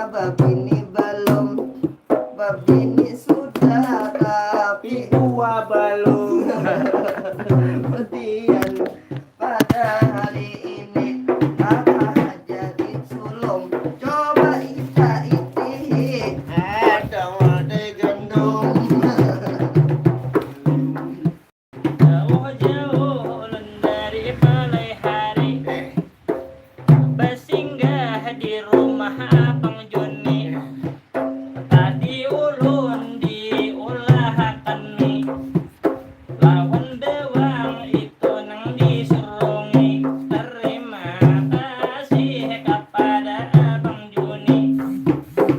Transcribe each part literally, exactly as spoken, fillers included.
Babini balum, babini sudah, tapi dua balum. Kemudian pada hari ini, apa jadi sulung? Coba kita itihi. Ada wadai gandum. Jauh-jauh ulun dari balai hari, basinggah di rumah Abang Joni. Tadi ulun diulahakan mi lawan bawang itu nang disurungi. Terima kasih kapada Abang Joni.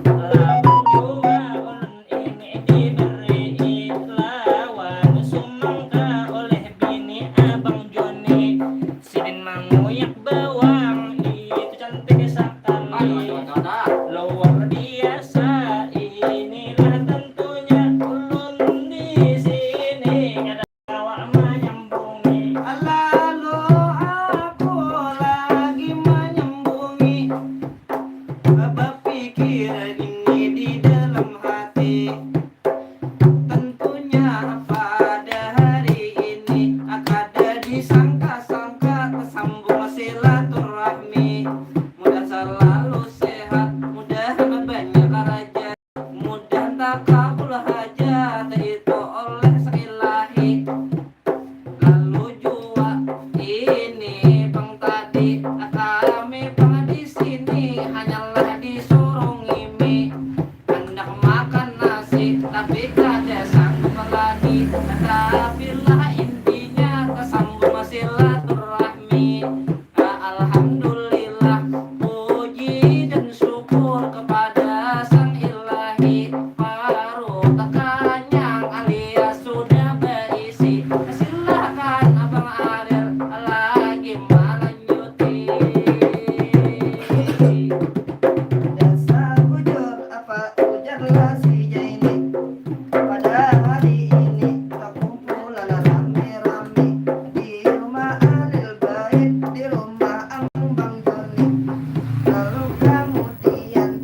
Lawan jua ulun ini diberi lawan sumangka oleh bini Abang Joni. Sidin manguyak bawang itu cantik sakali. Luar biasa inilah tentunya ulun di sini kada kawa manyambungi. Lalu aku lagi manyambungi, bapikir ini di dalam hati. Tentunya pada hari ini kada disangka-sangka tersambung silaturahmi. Mudah selalu sehat, mudah banyak raja, mudah takabul hajat itu oleh sang Ilahi. Lalu jua ini pang tadi, kami pang di sini hanyalah disuruh ngimi. Handak makan nasi, tapi kada sanggup lagi. Tapi lah intinya tersambung silaturahmi. Alhamdulillah, puji dan syukur kepada Sang Ilahi. Parut kanyang alias sudah berisi. Silakan Abang Ariel lagi melanjuti. Dasar bujur, apa ujar lah si Jaini. Pada hari ini takumpul lah rame-rame di rumah Alil Bait, di rumah Ambang Joni. Lalu kemudian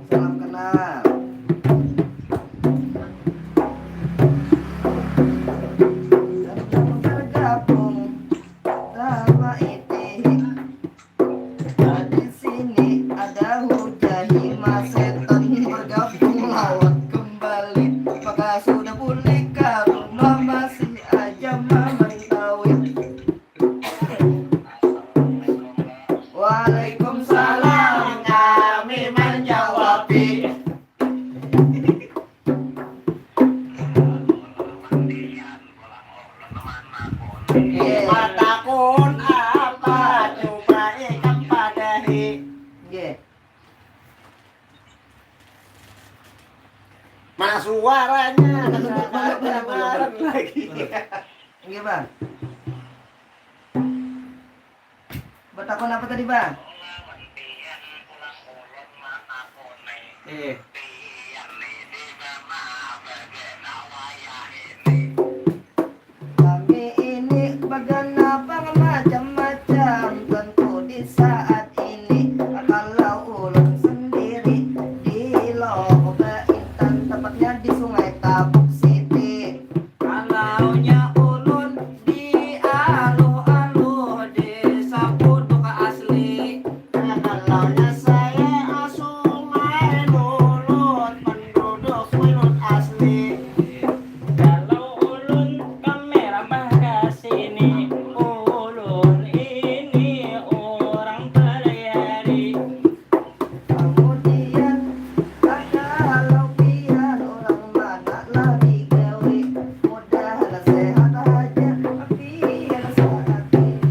Salam kenal. Selamat bergabung sama Itih. Nah, di sini ada Hujahi Masetan bergabung lawat kembali. Maka sudah pulih ke rumah masih aja main tawit. Waalaikumsalam, kami menjawabi. Iya. Batakun apa coba ikam padahi? Iya. Mana suaranya? Mana suaranya? Lagi. Iya, Bang. Batakun apa tadi, Bang? Eh. Kami ini bagana pang macam-macam, tentu di saat ini kalau ulun sendiri di Loho Baintan, tepatnya di Sungai Tabuk City. Kalaunya ulun di aluh-aluh desa Kuduk asli. Kalaunya saya Sungai Lulut, penduduk Sungai Lulut asli. Kalau ulun kamera bah ka sini, ulun ini urang Pariari. Kamudian, kalau pian urang mana lah digawi, mudahan sehat haja pian saat ini.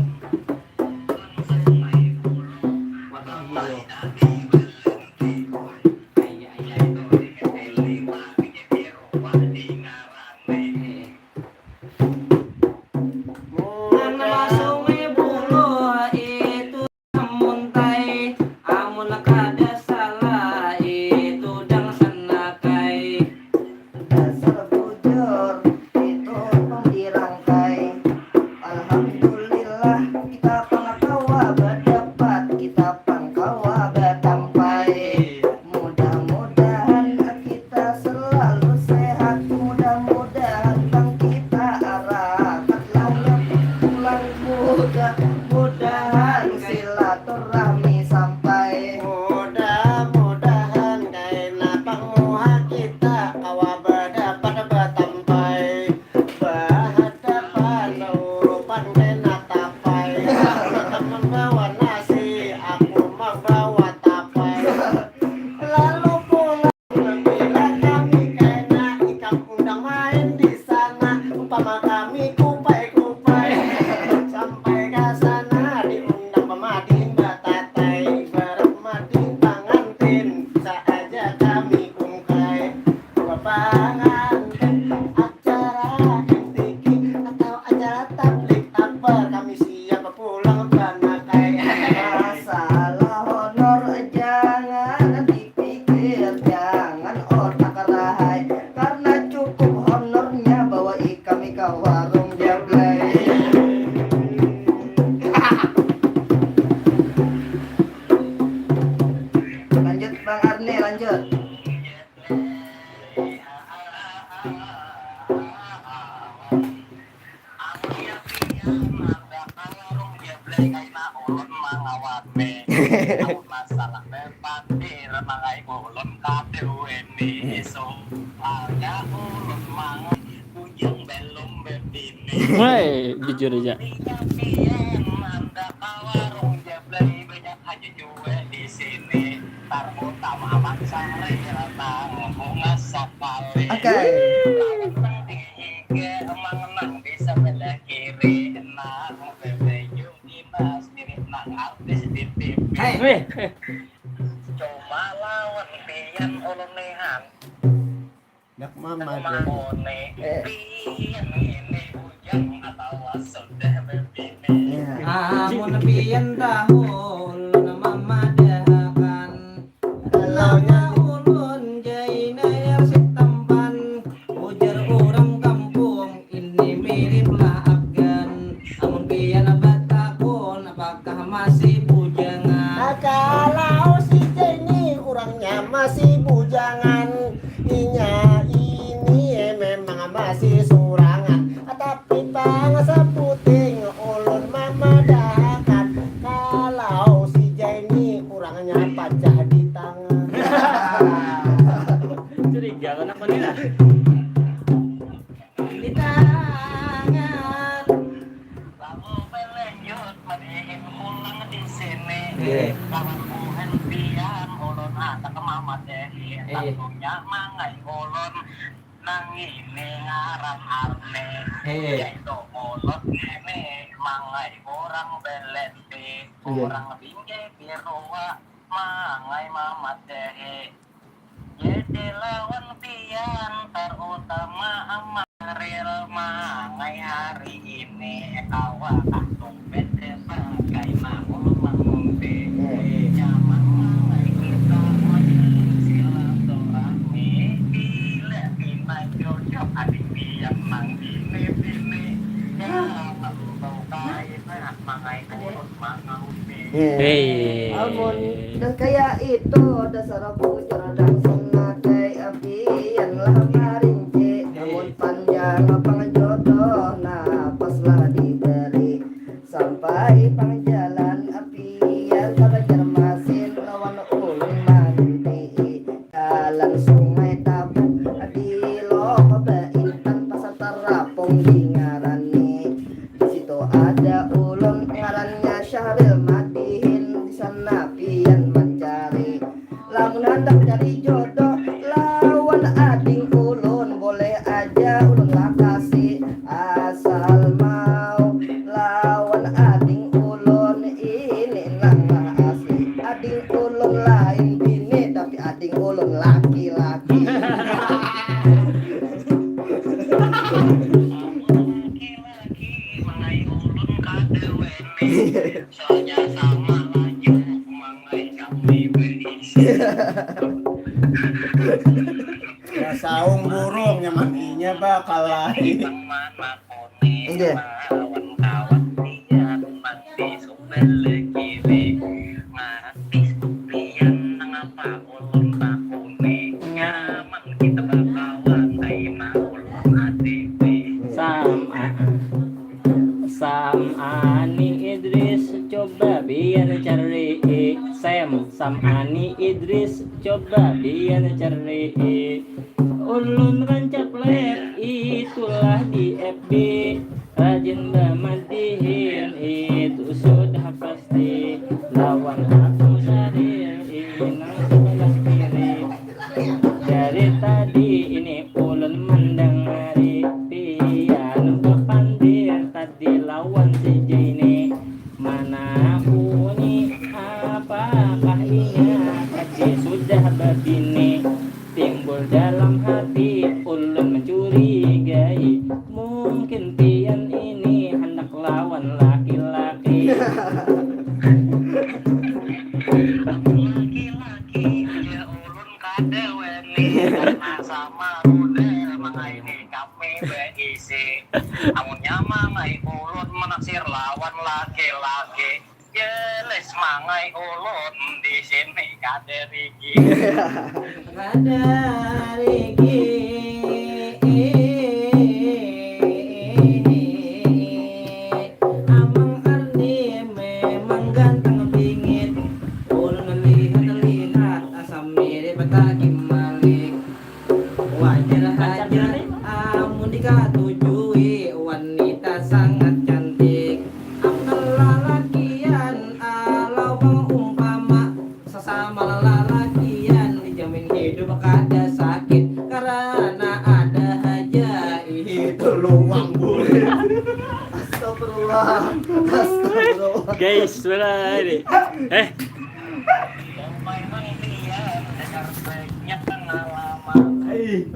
Nang masuk buluh itu muntai, amun kada salah itu dang sanakai. Dasar bujur itu pang dirangkai. Alhamdulillah kita pang kawa badapat, kita pang kawa batampai. Mudah-mudahan kita selalu sehat, mudah-mudahan pang kita arakat layak pulang, mudah-mudahan silaturahmi sampai. Mudah-mudahan kaina pang muha kita kawa badapat batampai. Bahadapan, urupan kena tapai. Ikam membawa nasi, aku membawa tapai. Lalu pulang bila kami kena ikam undang main di sana. Umpama kami kupai-kupai sampai ka sana, diundang pamadin batatai, ibarat madin pangantin, bisa aja kami ungkai. Dua pangantin, acara M T Q atau acara tablik akbar, kami siap pulang banakai. Masalah honor jangan dipikir, jangan otak rahai, karena cukup honornya bawa ikam ka warung Jablay. Lanjut, Bang Arni, lanjut. Amun ya pian, nanda ka warung Jablay kaina ulun mangawani. Amun masalah bapandir, mangai ulun kada wani. Soalnya ulun mangai bujang balum babini. Woi, jujur aja. Amun ya pian, nanda ka warung Jablay, banyak haja jua di sini. Tarmutam amat sari, nang bungas sakali. Oke. Lawan nang di I G, emang nang di sabelah kiri, nang babaju imas mirip nang artis di T V. Hai. Weh. Cuma lawan pian ulun nihan. Dak mama. Aku mau nih. Eh. Pian ini bujang atawa sudah babini. Iya. Amun pian tahu ulun mamadahakan. Lawan ulun Jainaya si tampan, ujar urang kampung, ini mirip lah Afgan. Amun pian batakun, apakah masih bujangan? Nah, kalau si Jaini urangnya Si bujangan inya ini memang masih surangan, tapi pang sebuting ulun mamadahakan kalau si Jaini kurangnya pacah di tangan. Curiga kan aku ni lah. Di tangan. Lalu belanjut madihin ulang di sini. Iya. Kawan buhan pian ulun ada kemamat deh. Iya. Tentunya mangai ulun nang ini ngaran Arne. Iya. Yaitu ulun ini mangai orang Belenti, iya, orang Bingkai Birua, mangai mamat deh. Jadi lawan pian terutama Amaril mangai hari ini kawa kah tumpet sebagai maul mangumpi. Nyaman mangai kita model silaturahmi bila pina cocok adik pian nang bini-bini. Nyaman tuh kaina mangai urut mangumpi. Hei. Amun dah kaya itu dasar bujur langsung nadai apian lah marinci. Amun panjang pang jodoh napas lah diberi. Sampai pang jalan apian ka Banjarmasin lawan ulun manti. Jalan Sungai Tabuk di Loh Baintan pasar Tarapung dingarani. Di situ ada ulun ngarannya Syahril Madihin, di sana pian mancari. Lamun handak cari jodoh lawan ading ulun, boleh aja ulun lakasi, asal mau lawan ading ulun ini nang lah asli. Ading ulun lain bini, tapi ading ulun laki-laki. Laki-laki mangai ulun kada wene. Soalnya sama laju mangai kami berisi. Ya saung burung nyaman inya bakal lain. Nang mana kone lawan kawan pian mandi sumber kiri. Ngatis pian nangapa ulun bakone. Nyaman kita bakawan kaina ulun adewe. Sam Sam Ani Idris coba biar cari. Sam Sam Ani Idris coba biar cari. Ulun rancak lep itulah di F B. Rajin bamadihin itu sudah pasti. Lawan aku Syahril inang sebelah kiri. Dari tadi ini ulun mandangari pian bapandir tadi lawan si Jaini. Mana uni apakah inya tadi sudah babini? Timbul dalam hati ulun mencurigai, mungkin pian ini handak lawan laki-laki. Laki-laki ya ulun kada wani karena sama ruda mangaini kami baisi. Amunnya mangai ulun menaksir lawan laki-laki. Jelas mangai ulun di sini kada rigi. Kada rigi. Amang Arni memang ganteng bingit. Ulun lihat-lihat asam mirip Takim Malik. Wajar haja amun dikatujui wanita sangat cantik. Amun lalakian alau bang umpama sasama lalakian dijamin hidup kada sakit karena ada haja itu luang burit. Astagfirullah. Astagfirullah. Guys, mana ini? Eh, Memang dia dengar banyak pengalaman. Ih.